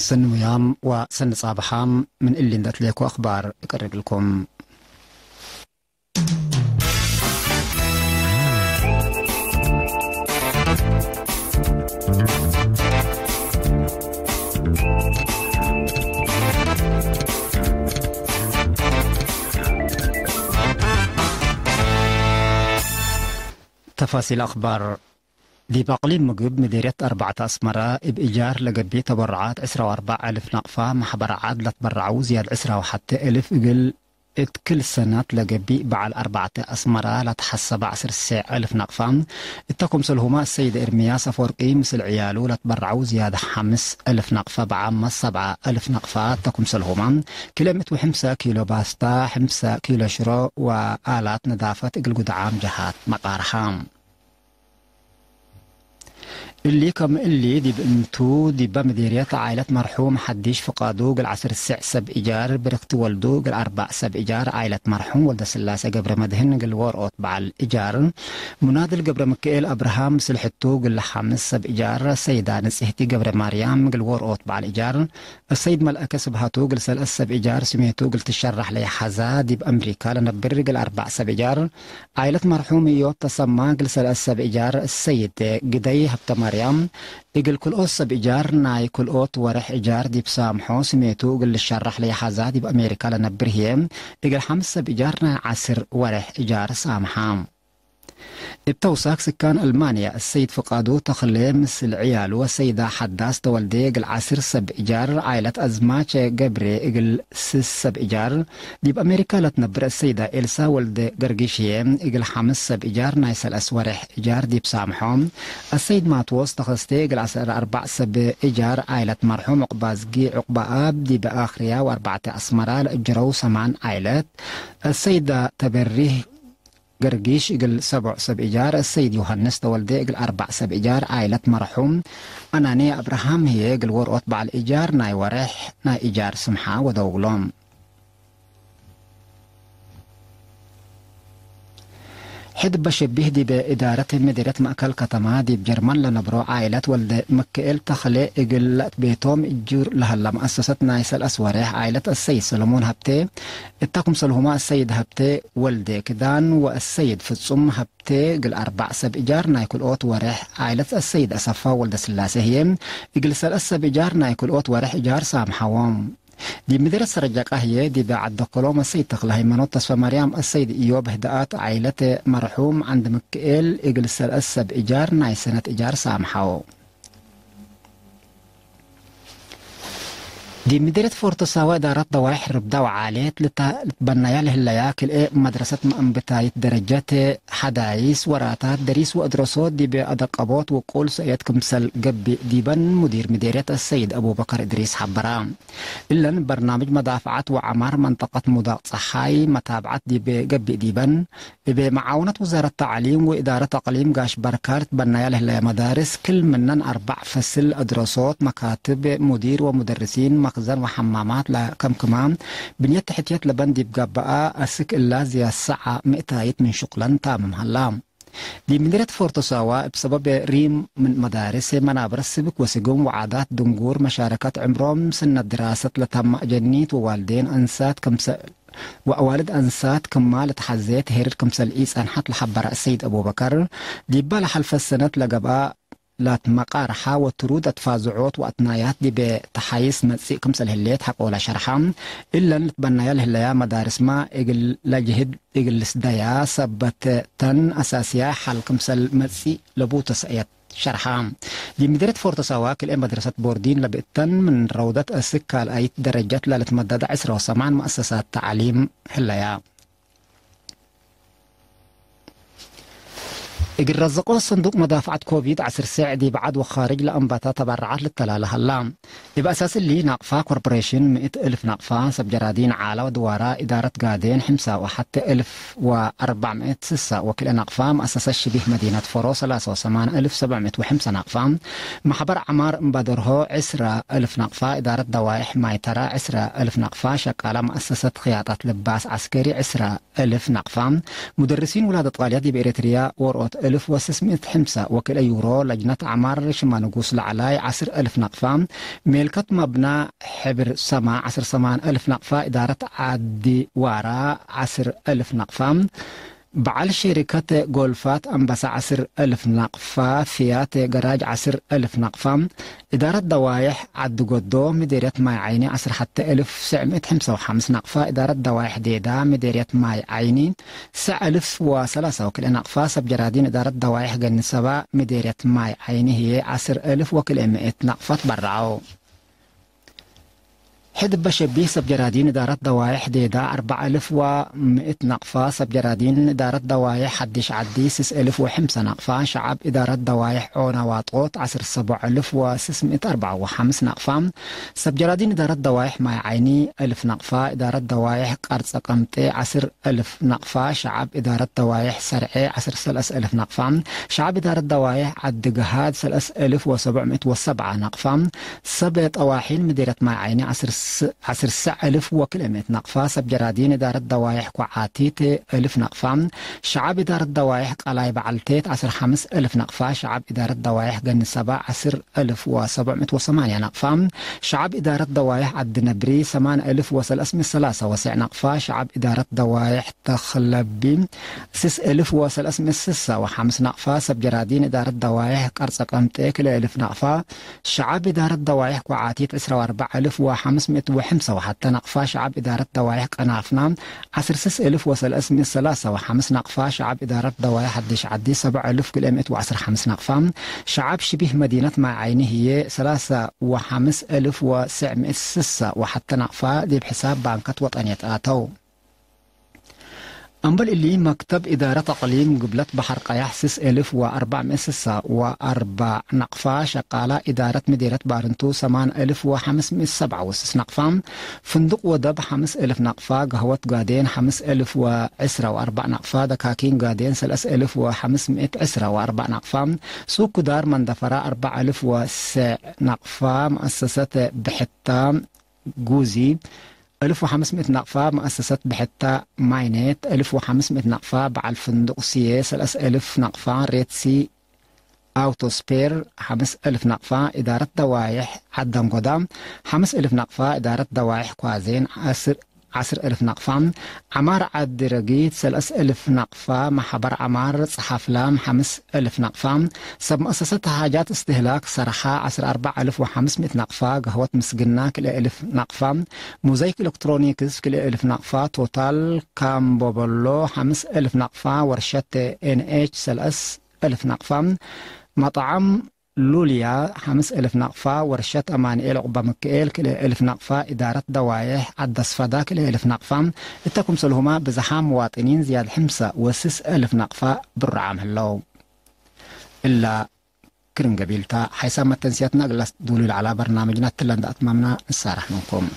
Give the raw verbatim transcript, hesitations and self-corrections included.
ሰኒ ሙያም ወሰኒ ጻብሓም፣ ምን እሊ እንዴ አትሌኮ አክባር እቀርብልኩም። ተፋሲል አክባር። ዲብ አቅሊም ምግብ ምዴርየት አርበዕተ አስመረ፣ እብ እጃር ለገብእ ተበረዓት ዕስራ ወአርበዕ እልፍ ናቅፋ፣ መሕበር ዓድ ለትበረዐው ዝያድ ዕስራ ወሐቴ እልፍ እግል እት ክል ሰነት ለገብእ በዐል አርበዕተ አስመረ ለተሐሰበ ዐስር ወትስዕ እልፍ ናቅፋ፣ እተ ክምሰልሁመ አሰይድ ኤርምያስ አፈወርቂ ምስል ዕያሉ ለትበረዐው ዝያድ ሐምስ እልፍ ናቅፋ፣ በዓመት ሰብዐ እልፍ ናቅፋ፣ እተ ክምሰልሁመ ክልኤ ምእት ወሐምሳ ኪሎ ባስታ፣ ሐምሳ ኪሎ ሽሮ ወአላት ነዳፈት እግል ጉድዓም ጀሃት መቃርሐ። እሊ ከም እሊ ዲብ እንቱ፣ ዲበ ምዴርየት ዓኢለት መርሑም ሐዲሽ ፍቃዱ እግል ዐስር ወትስዕ ሰብ እጃር፣ ብርክቲ ወልዱ እግል አርበዕ ሰብ እጃር፣ ዓኢለት መርሑም ወልደስላሴ ገብረመድህን እግል ዎርኦት በዐል እጃር፣ ሙናድል ገብረምክኤል አብርሃም ምስል ሕቱ እግል ሐምስ ሰብ እጃር፣ ሰይዳ ንጽህቲ ገብረማርያም እግል ዎርኦት በዐል እጃር፣ አሰይድ መልአከ ስብሃቱ እግል ሰልአት ሰብ እጃር ስሜቱ እግል ትሸራሕ ለይሐዛ ዲብ አምሪካ ለነብር እግል አርበዕ ሰብ እጃር፣ ዓኢለት መርሑም እዮብ ተሰማ እግል ሰልአት ሰብ እጃር፣ አሰይድ ግደይ ሀብተማርያም እግል ክልኦት ሰብ እጃር ናይ ክልኦት ወሬሕ እጃር ዲብ ሳምሖ፣ ስሜቱ እግል ልሸራሕ ለይሐዛ ዲብ አሜሪካ ለነብር ህዬ እግል ሐምስ ሰብ እጃር ናይ ዐስር ወሬሕ እጃር ሳምሓ። እብ ተውሳክ ስካን አልማንያ፣ አሰይድ ፍቃዱ ተክሌ ምስል ዕያሉ፣ አሰይዳ ሐዳስ ተወልዴ እግል ዐስር ሰብ እጃር፣ ዓኢለት አዝማች ገብሬ እግል ስስ ሰብ እጃር፣ ዲብ አሜሪካ ለትነብር አሰይዳ ኤልሳ ወልደ ገርጊሽ ህዬ፣ እግል ሐምስ ሰብ እጃር ናይ ሰለስ ወሬሕ እጃር ዲብ ሳምሖ፣ አሰይድ ማትዎስ ተኸስቴ እግል ዐስር አርበዕ ሰብ እጃር፣ ዓኢለት መርሑም ዑቅባዝጊ ዑቅባኣብ ዲብ አክርያ ወአርበዕተ አስመራ ለእጅረው ሰማን ዓኢለት፣ አሰይዳ ተበሪህ ገርጊሽ እግል ሰቦዕ ሰብ እጃር፣ አሰይድ ዮሐንስ ተወልዴ እግል አርበዕ ሰብ እጃር፣ ዓኢለት መርሑም አናኔ አብርሃም ህዬ እግል ዎርኦት በዐል እጃር ናይ ወሬሕ ናይ እጃር ስምሓ ወደው እግሎም። ሕድ በሸቢህ ዲብ እዳረት ምድርየት መእከል ከተማ ዲብ ጀርመን ለነብሮ ዓኢለት ወልደ ምክኤል ተክሌ እግል ለአትቤቶም እጁር ለሀላ መአሰሰት ናይ ሰለስ ወሬሕ ዓኢለት አሰይድ ሰለሞን ሀብቴ፣ እተ ክምሰልሁመ አሰይድ ሀብቴ ወልዴ ክዳን ወአሰይድ ፍጹም ሀብቴ እግል አርበዕ ሰብ እጃር ናይ ክልኦት ወሬሕ፣ ዓኢለት አሰይድ አሰፋ ወልደስላሴ ህዬ እግል ሰለስ ሰብ እጃር ናይ ክልኦት ወሬሕ እጃር ሳምሐዎም። ዲብ ምድርየት ሰረጃቃ ህዬ ዲብ ዐድ ደኮሎም አሰይድ ተክለ ሃይማኖት ተስፈማርያም አሰይድ እዮብ ህድአት ዓኢለት መርሑም ዐንድ ምክኤል እግል ሰለስ ሰብ እጃር ናይ ሰነት እጃር ሳምሐው። ዲብ ምድርየት ፎርቶ ሳዋ እዳረት ደዋይሕ ርብዳ ወዓሌት ልታ-፣ ልትበነያ ለህለያ ክልኤ መድረሰት መአንብታይት ደረጀት ሐዳይስ ወራታት ደሪስ ወአድረሶት ዲብ አደቀቦት ውቁል ሰእየት ክምሰል ገብእ ዲበን ሙዲር ምዴርየት አሰይድ አቡበከር እድሪስ ሐበራ። እለን በርናምጅ መዳፍዐት ወዐማር መንጠቀት ሙዳቅ ጸሓይ መታብዐት ዲብ ገብእ ዲበን፣ እብ መዓውነት ውዛረት ተዕሊም ወእዳረት አቅሊም ጋሽ በርካ ልትበነያ ለህለየ መዳርስ፣ ክል ምነን አርበዕ ፈስል አድረሶት፣ መካትብ፣ ሙዲር ወሙደርሲን፣ መክዘን ወሐማማት ለከምክማ ብንየት ተሕትየት ለበን ዲብ ገብአ፣ አስክ እላ ዝያድ ሰዓ ምእታይት ምን ሹቅለን ታምም ሀላ። ዲብ ምድርየት ፎርቶ ሳዋ እብ ሰበብ ሪም ምን መዳርስ፣ መናብረት ስብክ ወስግም ወዓዳት ድንጉር፣ መሻረከት ዕምሮም፣ ስነት ድራሰት ለታም አጀኒት ወዋልዴን አንሳት ክምሰ-፣ ወአዋልድ አንሳት ክማ ለተሐዜት ሄርር ክምሰል ኢጸንሐት ለሐበረ አሰይድ አቡበከር፣ ዲባ ለሐልፈት ሰነት ለገብአ ላትመቃርሐ ወትሩድ አትፋዝዖት ወአትናያት ዲብ ተሓይስ መጽእ ክምሰል ህሌት ሐቆለ ሸርሐ። እለን ልትበነያ ለህለያ መዳርስመ እግል ለጅህድ እግል ልስደያ ሰበት ተን አሳስያይ ሐል ክምሰል መጽእ ለቡ ተሰእየት ሸርሐ። ዲብ ምድርየት ፎርቶ ሳዋ ክልኤ መድረሰት ቦርዲን ለብእተን ምን ረውደት እስክ ካልኣይት ደረጀት ለልትመደደ ዕስራ ወሰማን መአሰሳት ተዕሊም ህለያ። እግል ረዘቆ ሰንዱቅ መዳፍዐት ኮቪድ ዐስር ሴዕ ዲብ ዐድ ወኻርጅ ለአንበተ ተበረዓት ልተላለ ሀላ። እብ አሳስ እሊ፣ ናቅፋ ኮርፖሬሽን ምእት እልፍ ናቅፋ፣ ሰብ ጀራዲን ዓላ ወድዋራ፣ እዳረት ጋዴን ሕምሳ ወሐቴ እልፍ ወአርበዕ ምእት ስሳ ወክልኤ ናቅፋ፣ መአሰሰት ሽቢህ መዲነት ፎሮ ሰላሳ ወሰማን እልፍ ሰብዕ ምእት ወሐምሳ ናቅፋ፣ መሕበር ዐማር እምባደርሆ ዕስራ እልፍ ናቅፋ፣ እዳረት ደዋይሕ ማይተራ ዕስራ እልፍ ናቅፋ፣ ሸቃላ መአሰሰት ክያጣት ልባስ ዐስከሪ ዕስራ እልፍ ናቅፋ፣ ሙደርሲን ውላድ ጣልያ ዲብ ኤረትርያ ወርኦት እልፍ ወስስ ምእት ሕምሰ ወክልኤ ዩሮ፣ ለጅነት ዐማር ሽማ ንጉስ ለዐላይ ዐስር እልፍ ነቅፋ፣ ሜልከት መብና ሕብር ሰማ ዐስር ሰማን እልፍ ነቅፋ፣ እዳረት ዓዲ ዋራ ዐስር እልፍ ነቅፋ፣ በዓል ሸሪከት ጎልፋት አንበሳ ዐስር እልፍ ነቅፋ፣ ፍያት ገራጅ ዐስር እልፍ ነቅፋ፣ እዳረት ደዋይሕ ዓዲ ጎዶ ምዴርየት ማይ ዓይኒ ዐስር ሐተ እልፍ ስዕ ምእት ሕምሰ ወሐምስ ነቅፋ፣ እዳረት ደዋይሕ ዴዳ ምዴርየት ማይ ዓይኒ ስዕ እልፍ ወሰላሳ ወክልኤ ነቅፋ፣ ሰብ ጀራዲን እዳረት ደዋይሕ ገኒ ሰባ ምዴርየት ማይ ዓይኒ ህዬ ዐስር እልፍ ወክልኤ ምእት ነቅፋ ትበረዐው። ሕድ እበ ሸቢህ ሰብ ጀራዲን እዳረት ደዋይሕ ዴዳ አርበዕ እልፍ ወምእት ነቅፋ፣ ሰብ ጀራዲን እዳረት ደዋይሕ ሐዲሽ ዐዲ ስስ እልፍ ወሕምሰ ነቅፋ፣ ሸዐብ እዳረት ደዋይሕ ዖና ዋጦት ዐስር ሰቦዕ እልፍ ወስስ ምእት አርበዕ ወሐምስ ነቅፋ፣ ሰብ ጀራዲን እዳረት ደዋይሕ ማይ ዓይኒ እልፍ ነቅፋ፣ እዳረት ደዋይሕ ቀርጸ ቀምጤ ዐስር እልፍ ነቅፋ፣ ሸዐብ እዳረት ደዋይሕ ሰርዔ ዐስር ሰለስ እልፍ ነቅፋ፣ ሸዐብ እዳረት ደዋይሕ ዐዲ ገሃድ ሰለስ እልፍ ወሰቡዕ ምእት ወሰብዓ ነቅፋ፣ ሰብ ጠዋሒን ምዴርየት ማይ ዓይኒ ዐስር ስ-፣ ዐስር ሰዕ እልፍ ወክልኤ ምእት ነቅፋ፣ ሰብ ጀራዲን እዳረት ደዋይሕ ኳዓቲት እልፍ ነቅፋ፣ ሸዐብ እዳረት ደዋይሕ ቀላይ በዐልቴት ዐስር ሐምስ እልፍ ነቅፋ፣ ሸዐብ እዳረት ደዋይሕ ገኒ ሰባ ዐስር እልፍ ወሰቡዕ ምእት ወሰማንያ ነቅፋ፣ ሸዐብ እዳረት ደዋይሕ ዐዲ ነብሪ ሰማን እልፍ ወሰለስ ምእት ሰላሳ ወሰዕ ነቅፋ፣ ሸዐብ እዳረት ደዋይሕ ተኽለቢ ስስ እልፍ ወሰለስ ምእት ስሳ ወሐምስ ነቅፋ፣ ሰብ ጀራዲን እዳረት ደዋይሕ ቀርጸ ቀምጤ ክልኤ እልፍ ነቅፋ፣ ሸዐብ እዳረት ደዋይሕ ኳዓቲት ዕስራ ወአርበዕ እልፍ ወሐምስ ምእት ወሐምሳ ወሐተ ነቅፋ፣ ሸዐብ እዳረት ደዋይሕ ቀናፍና ዐስር ስስ እልፍ ወሰለስ ምእት ሰላሳ ወሐምስ ነቅፋ፣ ሸዐብ እዳረት ደዋይሕ ሐዲሽ ዐዲ ሰብዕ እልፍ ክልኤ ምእት ወዐስር ሐምስ ነቅፋ፣ ሸዐብ ሽቢህ መዲነት ማይ ዓይኒ ህዬ ሰላሳ ወሐምስ እልፍ ወስዕ ምእት ስሳ ወሐተ ነቅፋ ዲብ ሕሳብ ባንከት ወጠንየት አተው። እምበል እሊ፣ መክተብ እዳረት አቅሊም ግብለት በሐር ቀያሕ ስስ እልፍ ወአርበዕ ምእት ስሳ ወአርበዕ ነቅፋ፣ ሸቃላ እዳረት ምዴርየት ባርንቱ ሰማን እልፍ ወሐምስ ምእት ሰብዓ ወስስ ነቅፋ፣ ፍንዱቅ ወደብ ሐምስ እልፍ ነቅፋ፣ ገህወት ጋዴን ሐምስ እልፍ ወዕስራ ወአርበዕ ነቅፋ፣ ደካኪን ጋዴን ሰለስ እልፍ ወሐምስ ምእት ዕስራ ወአርበዕ ነቅፋ፣ ሱክ ዳር መንደፈራ አርበዕ እልፍ ወስዕ ነቅፋ፣ መአሰሰት ብሕታ ጉዚ እልፍ ወሐምስ ምእት ነቅፋ፣ መአሰሰት ብሕታ ማይኔት እልፍ ወሐምስ ምእት ነቅፋ፣ በዐል ፍንዱቅ ስዬ ሰለስ እልፍ ነቅፋ፣ ሬድ ሲ አውቶስፔር ሐምስ እልፍ ነቅፋ፣ እዳረት ደዋይሕ ዐደንጎዳ ሐምስ እልፍ ነቅፋ፣ እዳረት ደዋይሕ ኳዜን ዐስር፣ ዐስር እልፍ ነቅፋ፣ ዐማር ዐዲ ረጊት ሰለስ እልፍ ነቅፋ፣ መሐበር ዐማር ጸሐፍላም ሐምስ እልፍ ነቅፋ፣ ሰብ መአሰሰት ሓጃት እስትህላክ ሰርሓ ዐስር አርበዕ እልፍ ወሐምስ ምእት ነቅፋ፣ ገህወት ምስግና ክልኤ እልፍ ነቅፋ፣ ሙዛይክ ኤለክትሮኒክስ ክልኤ እልፍ ነቅፋ፣ ቶታል ካምቦበሎ ሐምስ እልፍ ነቅፋ፣ ወርሸት ኤን ኤች ሰለስ እልፍ ነቅፋ፣ መጣዕም ሉልያ ሐምስ እልፍ ነቅፋ፣ ወርሸት አማንኤል ዑቅበ ምክኤል ክልኤ እልፍ ነቅፋ፣ እዳረት ደዋዬሕ ዐድ አስፈዳ ክልኤ እልፍ ነቅፋ፣ እተ ክምሰልሁመ ብዝሓም ምዋጥኒን ዝያድ ሕምሰ ወስስ እልፍ ነቅፋ ብሩዓም ህለው። እላ ክርን ገቢልታ፣ ሓይሳም መተንስያትና እግል አስዱሉ ለዐላ በርናምጅና እትለ እንደ አትማምና ንሳረሕ ምንኩም።